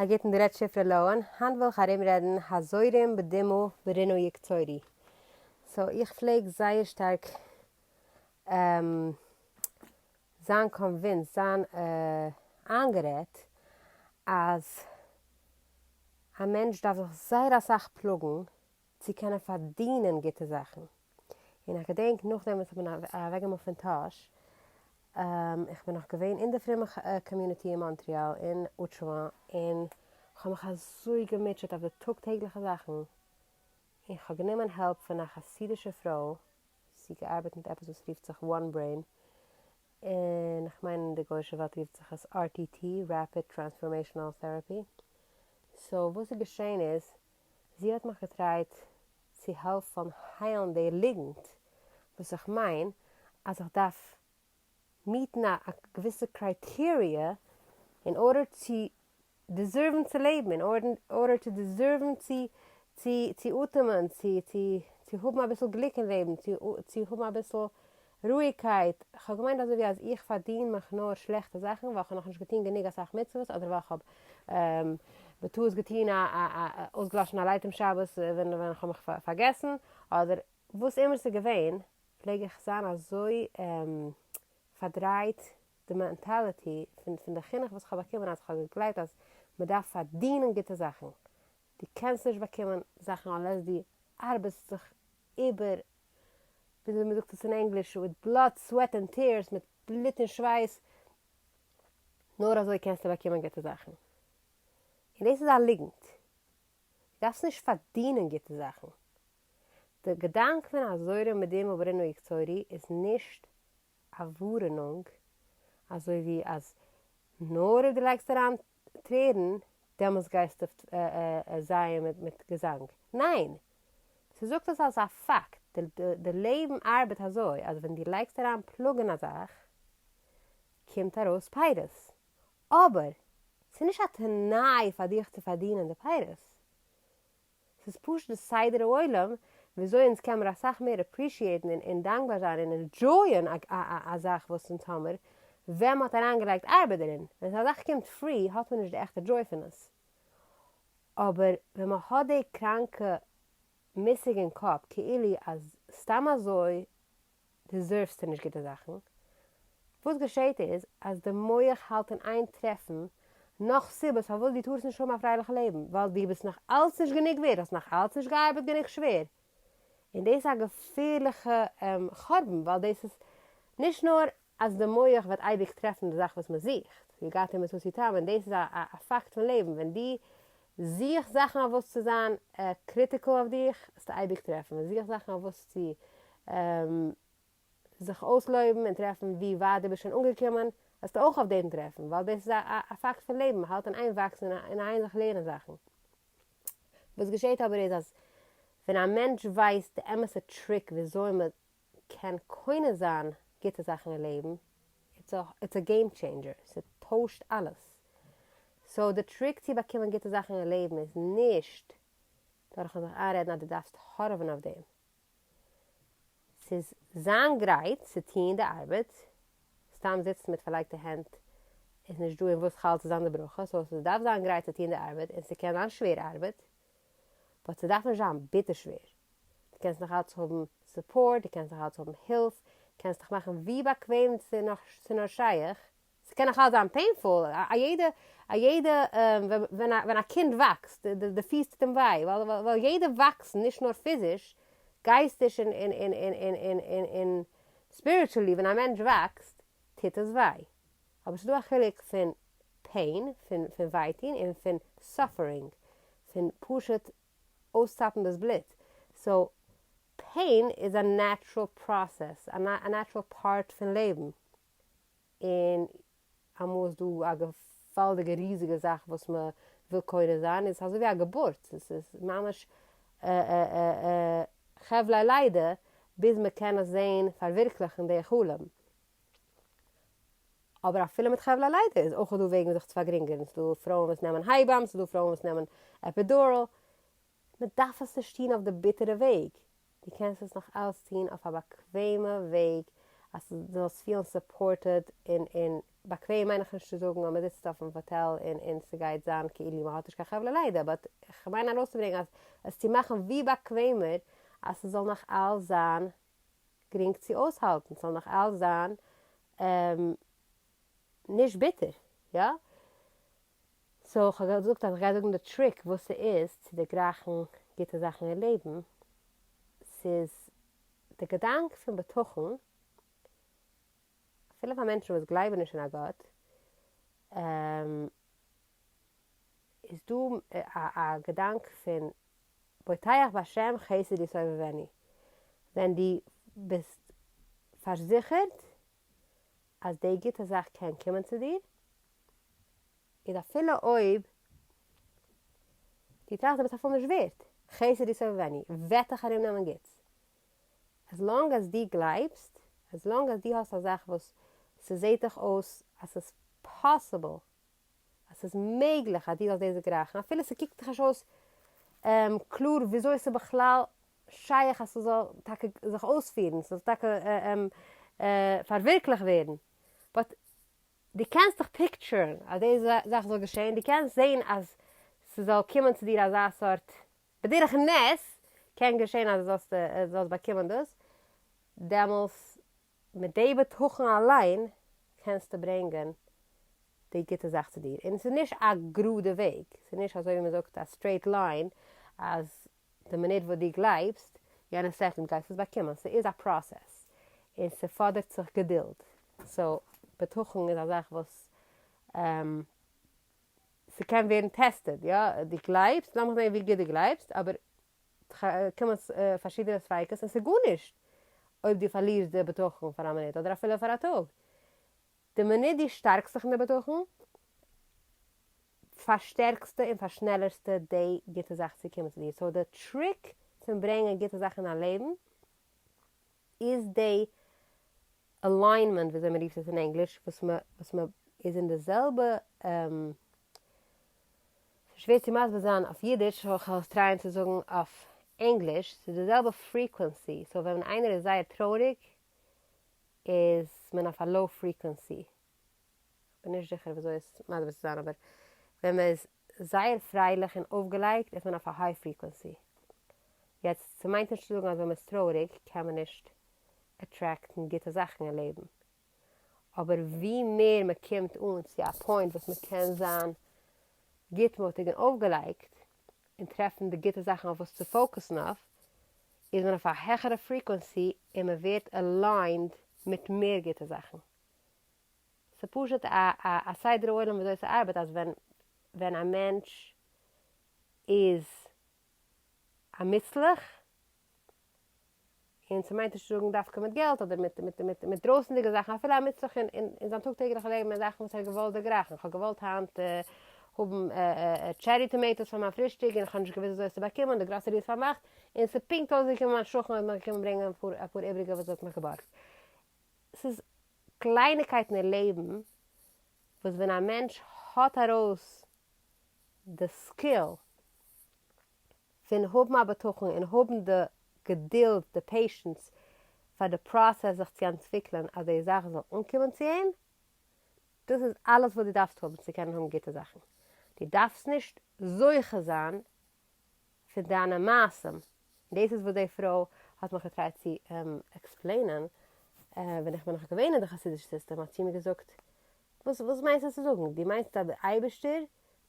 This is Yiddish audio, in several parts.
א גוטן דא רעדט שפרה לאה'ן, היינט וויל איך ארומרעדן הזורעים בדמעה ברינה יקצורו. so איך פלעג זייער שטארק זיין convinced, זיין איינגערעדט אז א מענטש דארף זיך זייער אסאך פלאגן צו קענען פארדינען גוטע זאכן. און איך געדענק נאכדעם וואס איך בין אוועקגעמופט פון טאהש, איך בין נאך געווען אין די פרומע community אין מאנטריאל אין אוטשאווא, און כ'האב מיך אזוי געמוטשעט אויף די טאג טעגליכע זאכן, און כ'האב גענומען help פון א חסידישע פרוי, זי געארבעט מיט עפעס וואס רופט זיך One Brain, און כ'מיין אין די גוישע וועלט רופט זיך עס RTT, Rapid Transformational Therapy, so וואס איז געשען איז, זי האט מיך געטרייט צו העלפן היילן די ליגנט וואס איך מיין אז איך דארף meet ן א געוויסע criteria in order צו deserve ן צו לעבן, in order צו deserve ן צו צו אטעמען, צו צו האבן אביסל גליק אין לעבן, צו צו האבן אביסל רואיגקייט, כ'האב געמיינט אזוי ווי אז איך פארדין מיך נאר שלעכטע זאכן ווייל כ'האב נאכנישט געטון גענוג אסאך מצוות אדער ווייל כ'האב בטעות געטון א א אויסגעלאשן א light אום שבת ווען ווען כ'האב מיך פארגעסן אדער וואס אימער ס'איז געווען פלעג איך זיין אזוי פארדרייט די mentality פון פון די חינוך וואס כ'האב באקומען אז כ'האב געגלייבט אז מ'דארף פארדינען גוטע זאכן, דו קענסט נישט באקומען זאכן unless דו ארבעסט זיך איבער וויאזוי מען זאגט עס אין ענגליש, with blood, sweat and tears, מיט בלוט און שווייס, נאר אזוי קענסטו באקומען גוטע זאכן. און דאס איז א ליגנט. דו דארפסט נישט פארדינען גוטע זאכן. די געדאנק פון הזורעים בדמעה ברינה יקצורו איז נישט א ווארענונג, אזוי ווי אז נאר אויב דו לייגסט אריין טרערן דעמאלס גייסטו זייען מיט געזאנג. ניין! ס'זאגט עס אלס א פאקט, די לעבן ארבעט אזוי אז ווען דו לייגסט אריין פלאג אין א זאך קומט ארויס פירות, אבער ס'נישט א תנאי פאר דיך צו פארדינען די פירות, ס'איז פשוט די סדר העולם וויאזוי אונז קען מיר אסאך מער appreciate ן און דאנקבאר זיין און enjoy ען א זאך וואס אונז האמיר ווען מ'האט אריינגעלייגט ארבעט דערין, ווען א זאך קומט free האט מען נישט די עכטע joy פון עס. אבער ווען מען האט די קראנקע מושג אין קאפ כאילו אז סתם אזוי deserve סטו נישט גוטע זאכן, וואס געשעהט איז אז די מח האלט אין איין טרעפן נאך סיבות פארוואס דו טארסט נישט האבן א פרייליכע לעבן, ווייל דו ביסט נאך אלץ נישט גענוג ווערד, האסט נאך אלץ נישט געארבעט גענוג שווער, און דאס איז א געפערליכע חורבן ווייל דאס איז נישט נאר אז די מח וועט אייביג טרעפן די זאך וואס מען זוכט, יגעתי ומצאתי תאמין, דאס איז א פאקט פון לעבן, ווען דו זוכסט זאכן אויף וואס צו זיין critical אויף דיך, וועסטו אייביג טרעפן, ווען זוכסט זאכן אויף וואס צו זיך אויסלויבן און טרעפן ווי ווייט דו ביסט שוין אנגעקומען, וועסטו אויך אויף דעם טרעפן, ווייל דאס איז א פאקט פון לעבן, מען האלט אין איין וואקסן און אין איין זיך לערנען זאכן. וואס געשעט אבער איז אז ווען א מענטש ווייסט די אמת'ע trick וויאזוי מען קען קונה זיין גוטע זאכן אין לעבן, it's a game changer, ס'טוישט אלעס. so די trick צו באקומען גוטע זאכן אין לעבן איז נישט דורכן זיך איינרעדן אז דו דארפסט הארעווען אויף דעם. ס'איז זיין גרייט צו טוהן די ארבעט, סתם זיצן מיט פארלייגטע הענט איז נישט דא אין וואס חל צו זיין די ברכה, so ס'דארף זיין גרייט צו טוהן די ארבעט און ס'קען זיין שווער ארבעט, but ס'דארף נישט זיין ביטער שווער. דו קענסט נאך אלץ האבן support, דו קענסט נאך אלץ האבן הילף, קענסט דיך מאכן ווי באקוועם ס'נאר שייך, ס'קען נאך אלץ זיין painful, א יעדע א יעדע ווען א ווען א קינד וואקסט, די פיס טוט אים וויי, ווייל ווייל יעדע וואקסן, נישט נאר פיזיש, גייסטיש און און און און און און און און spiritually, ווען א מענטש וואקסט, טוט עס וויי. אבער ס'איז דא א חילוק פון pain, פון פון וויי טון, און פון suffering, פון פשוט אויסצאפן דאס בלוט. so pain איז א natural process, א natural part פון לעבן. און אמאל איז דא א געוואלדיגע ריזיגע זאך וואס מען וויל קונה זיין, איז אזוי ווי א געבורט, עס איז ממש חבלי לידה ביז מען קען עס זען פארווירקליכן די חלום. אבער אפילו מיט חבלי לידה איז אויך דא וועגן זיך צו פארגרינגערן, ס'איז דא פרויען וואס נעמען הייבאם, ס'איז דא פרויען וואס נעמען epidural, מען דארף עס נישט טון אויף די ביטערע וועג, דו קענסט עס נאך אלץ טון אויף א באקוועמע וועג אז דו זאלסט פילן supported און און. באקוועם מיין איך נישט צו זאגן אז מ'זיצט אויפן פאטעל און און ס'גייט זיין כאילו מ'האט נישט קיין חבלי לידה, but כ'מיין ארויסצוברענגען אז עס צו מאכן ווי באקוועמער אז ס'זאל נאך אלס זיין גרינג צו אויסהאלטן, ס'זאל נאך אלס זיין נישט ביטער, יא? so כ'האב געזאגט אז כ'גיי זאגן די trick וואס ס'איז צו דערגרייכן גוטע זאכן אין לעבן, ס'איז די געדאנק פון בטחון, אפילו פאר מענטשן וואס גלייבן נישט אין א גאט, איז דא א געדאנק פון בוטח בהשם חסד יסובבנו, ווען דו ביסט פארזיכערט אז די גוטע זאך קען קומען צו דיר, איז אפילו אויב דו טראכסט דו ביסט אפילו נישט ווערט, חסד יסובבנו, וועט דיך ארומנעמען גוטס. as long אז דו גלייבסט, as long אז דו האסט א זאך וואס ס'זעט דיך אויס אז ס'איז possible, אז ס'איז מעגליך אז דו זאלסט דאס דערגרייכן, אפילו ס'קוקט דיך נישט אויס קלאר וויאזוי ס'איז בכלל שייך אז ס'זאל טאקע זיך אויספירן, ס'זאל טאקע פארווירקליכט ווערן, but דו קענסט דיך picture ן אז די זאך זאל געשען, דו קענסט זען אז ס'זאל קומען צו דיר אזא סארט, בדרך נס קען געשען אז זאלסט זאלסט באקומען דאס, דעמאלס מיט די בטחון אליין קענסטו ברענגען די גוטע זאך צו דיר, און ס'איז נישט א גראדע וועג, ס'איז נישט אזוי ווי מ'זאגט א straight line אז די מינוט וואס דו גלייבסט, יענע סעקונד גייסטו עס באקומען, ס'איז א פראסעס, און ס'פאדערט זיך געדולד, so בטחון איז א זאך וואס ס'קען ווערן tested, יא, דו גלייבסט, לאמיך זען ווי גוט דו גלייבסט, אבער קומען פארשידענע ספיקות און ס'איז גארנישט אויב דו פארלירסט די בטחון פאר א מינוט אדער אפילו פאר א טאג, די מינוט דו שטארקסט זיך אין די בטחון, פארשטערקסטו און פארשנעלערסטו די גוטע זאך צו קומען צו דיר. so די trick פון ברענגען גוטע זאכן אין דיין לעבן איז די alignment וויאזוי מען רופט עס אין ענגליש, וואס מען וואס מען איז אין די זעלבע, ס'איז שווער צו מסביר זיין אויף אידיש so כ'וועל עס try ען צו זאגן אויף ענגליש, ס'איז די זעלבע frequency, so ווען איינער איז זייער טרויעריג איז מען אויף א low frequency, כ'בין נישט זיכער וויאזוי עס מסביר צו זיין אבער ווען מען איז זייער פרייליך און אויפגעלייגט איז מען אויף א high frequency. יעצט ס'מיינט נישט צו זאגן אז ווען מען איז טרויעריג קען מען נישט attract ן גוטע זאכן אין לעבן, אבער ווי מער מען קומט אן צו א point וואס מען קען זיין גוטמוטיג און אויפגעלייגט און טרעפן די גוטע זאכן אויף וואס צו focus ן אויף, איז מען אויף א העכערע frequency און מען ווערט aligned מיט מער גוטע זאכן. ס'פשוט א א סדר העולם וויאזוי ס'ארבעט אז ווען ווען א מענטש איז א מוצלח, און ס'מיינט נישט צו זאגן דווקא מיט געלט אדער מיט מיט מיט מיט דרויסנדיגע זאכן, אפילו א מוצלח אין אין זיין טאג טעגליכע לעבן אין זאכן וואס ער האט געוואלט דערגרייכן, כ'האב געוואלט היינט האבן cherry tomatoes פאר מיין פרישטאג און כ'האב נישט געוואוסט וויאזוי עס צו באקומען, די גראסערי איז פארמאכט, און ס'פונקט אויסגעקומען מיין שכן האט מיך געקומען ברענגען אפאר אפאר איבריגע וואס ער האט מיך געבארגט. ס'איז קלייניקייטן אין לעבן וואס ווען א מענטש האט ארויס די skill פון האבן א בטחון און האבן די געדולד, די patience פאר די פראסעס זיך צו אנטוויקלען אז די זאך זאל אנקומען צו אים, דאס איז אלעס וואס דו דארפסט האבן צו קענען האבן גוטע זאכן. דו דארפסט נישט זוכה זיין פון דיינע מעשים, און דאס איז וואס די פרוי האט מיך גע try ט צו explain ען, ווען איך בין נאך געווען אין די חסידישע סיסטעם האט זי מיר געזאגט, וואס וואס מיינסטו צו זאגן? דו מיינסט אז דער אייבערשטער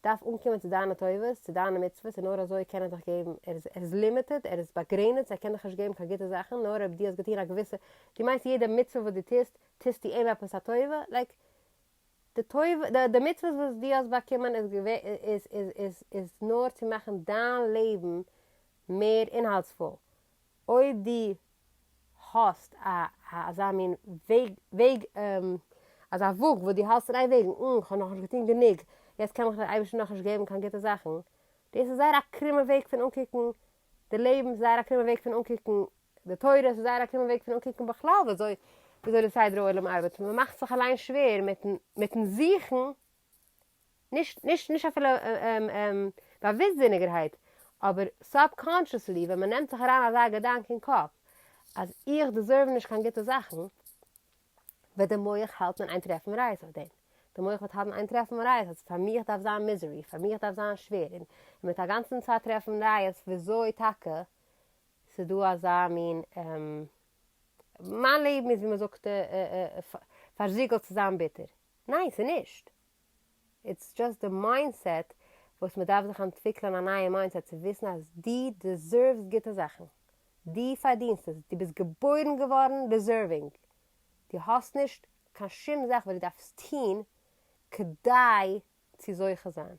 דארף אנקומען צו דיינע טובות, צו דיינע מצוות, און נאר אזוי קען ער דיך געבן, ער איז ער איז limited, ער איז באגרעניצט, ער קען דיך נישט געבן קיין גוטע זאכן, נאר אויב דו האסט געטון א געוויסע, דו מיינסט יעדע מצוה וואס דו טוסט, טוסטו אים עפעס א טובה? like, די טובה, די מצוות וואס דו האסט באקומען איז איז איז איז איז נאר צו מאכן דיין לעבן מער אינהאלטספול. אויב דו האסט א אזא מין וועג וועג אזא וואג וואס דו האלסט אין איין וועגן, אה, כ'האב נאכנישט געטון גענוג, יעצט קען מיך דער אייבערשטער נאכנישט געבן קיין גוטע זאכן, דאס איז זייער א קרומע וועג פון אנקוקן די לעבן, זייער א קרומע וועג פון אנקוקן די תורה, ס'איז זייער א קרומע וועג פון אנקוקן בכלל וויאזוי וויאזוי די סדר העולם ארבעט, מען מאכט זיך אליין שווער מיטן מיטן זוכן, נישט נישט נישט אפילו באוואוסטזיניגערהייט, אבער subconsciously ווען מען נעמט זיך אריין אזא געדאנק אין קאפ אז איך deserve נישט קיין גוטע זאכן, וועט די מח האלטן אין איין טרעפן ראיות אויף דעם. די מח וועט האלטן איין טרעפן ראיות אז פאר מיך דארף זיין misery, פאר מיך דארף זיין שווער, און מ'וועט א גאנצן צייט טרעפן ראיות וויאזוי טאקע ס'איז דא אזא מין, מיין לעבן איז ווי מ'זאגט פארזיגלט צו זיין ביטער. ניין ס'איז נישט. It's just די mindset וואס מ'דארף זיך אנטוויקלען א נייע mindset צו וויסן אז דו deserve סט גוטע זאכן. דו פארדינסט עס. דו ביסט געבוירן געווארן deserving. דו האסט נישט קיין שום זאך וואס דו דארפסט טון כדי צו זוכה זיין.